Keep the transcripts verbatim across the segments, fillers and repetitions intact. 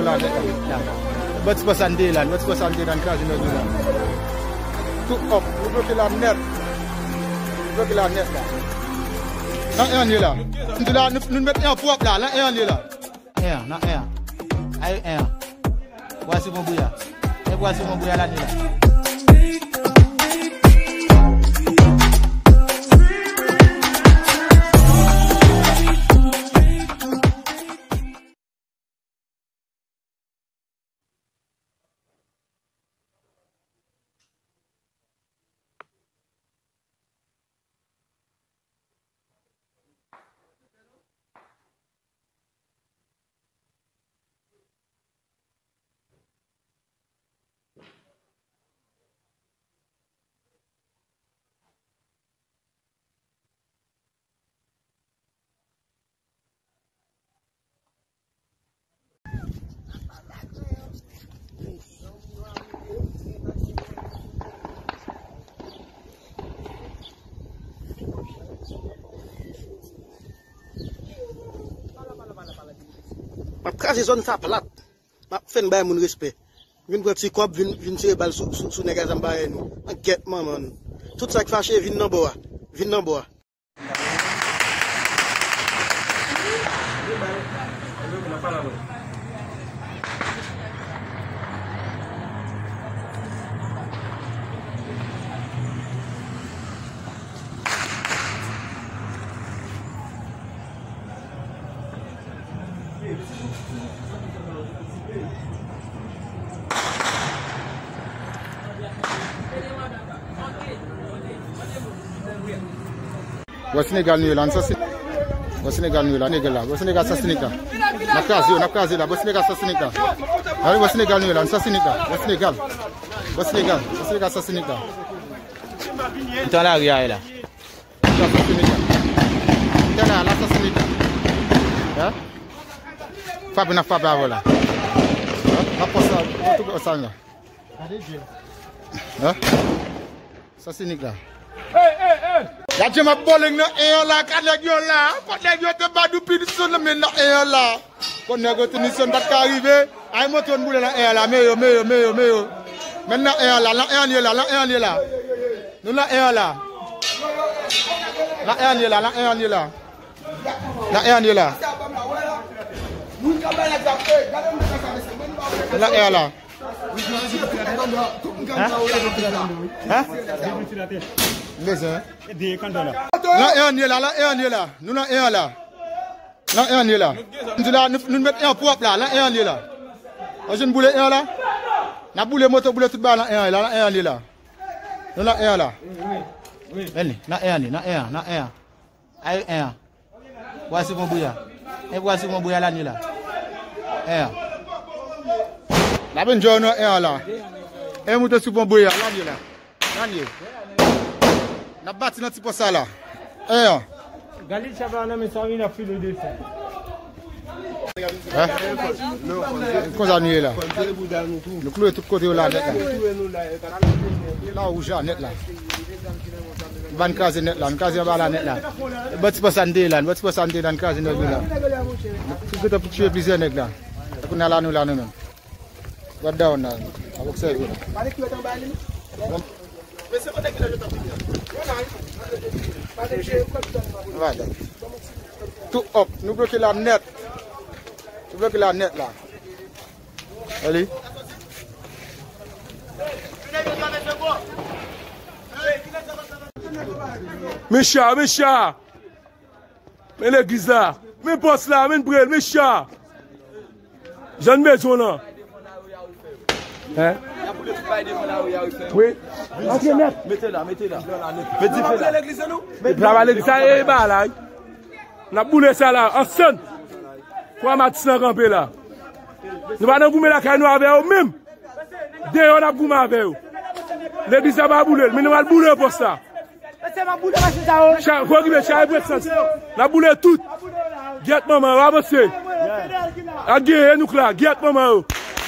La, la, la. Bò ti pòs la n te ye la, bò ti pòs la n te ye la, n kraze nèg yo la. Tou òp, nou bloke la nèt. Nou bloke la nèt la. Nan en an ye la. M di la, nou, nou met en an pwòp la, nan en an ye la. En an, nan en an. Ay, en an. Bwase bon bouya. E bwase bon bouya la ni la. M ap kraze zòn sa plat. M ap fè n bay moun respè. Vin pran ti kòb, vin, vin tire bal sou, sou, sou nèg a zam parèy nou. An gèt manman nou. Tout sa k fache, vin nan bò a. Vin nan bò a. Bò Senegal nou ye la, n sa Sen-, bò Senegal nou ye la, Senegal la, bò Senegal sa Senegal. N ap kraze yo, n ap kraze la, bò Senegal sa Senegal. Gade bò Senegal nou ye la, n sa Senegal, bò Senegal. Bò Senegal, bò Senegal sa Senegal. N tan lari a la. Sa Senegal. Tè la, la sa Senegal. Hein? Frape, n ap frape avè la. Hein? N ap pase sa, tout sa la. Hein? Sa Senegal. Gad jan m ap bòle nan en an la, ka nèg yo la. Kot nèg yo te badou pi sou nan men nan en an la. Kon nèg yo te misyon pa t ka rive. Ay, montre yo n boule nan en an la. Men yo, men yo, men yo, men yo. Men nan en an la, nan en an ye la, nan en an ye la. Nou nan en an la. Nan en an ye la, nan en an ye la. Nan en an ye la. Nou nan en an la. Hein? Hein? Bezwen. Nan en an ye la, nan en an ye la. Nou nan en an la. Nan en an ye la. M di la, nou, nou met en an pwòp la, nan en an ye la. Ann jwenn boule en an la. N ap boule moto, boule tout bagay nan en an ye la, nan en an ye la. Nou nan en an la. Men li, nan en an ye, nan en an, nan en an. Ay, en an. Bwase bon bouya. E bwase bon bouya la ni la. En an. N ap enjoy nou en an la. E moute sou bon bouya la ni la. Nan ye. N ap bati nan ti pòs sa la. En an. Gade chapa nan men sa vin ap file desann. Hein? Konsa nou ye la. Nou kloure tout kote yo la nèt la. La wouj la nèt la. Ban kraze nèt la, n kraze anba la nèt la. Bò ti pòs sa n te ye la, bò ti pòs sa n te ye la, n kraze nèt yo la. Nou gentan pou tiye plizyè nèg la. Kounye a la nou la nou menm. Gad down la. Ap obsève la. Vale. Tou òp. Nou bloke la nèt. Nou bloke la nèt la. Eli. Micha, Micha. Men legliz la. Men pòs la, men prel, men cha. Jan bezwen lan. Hein? Wi. Antre nèt. Mete la, mete la. Met dife la. Travay legliz la, e ba la. N ap boule sa la, ansanm. Kwa matis lan kanpe la. Nou pa nan goumen lakay nou avè yo menm. Deyò n ap goumen avè yo. Legliz la pa boule l, men nou al boule pòs la. Mesye, m ap boule machin sa yo. Cha-, fò okipe, chaje prèt sans. N ap boule tout. Gyèt manman yo, avanse. Ak gen enouk la, gyèt manman yo.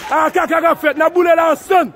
A kaka k ap fèt, n ap boule la ansanm.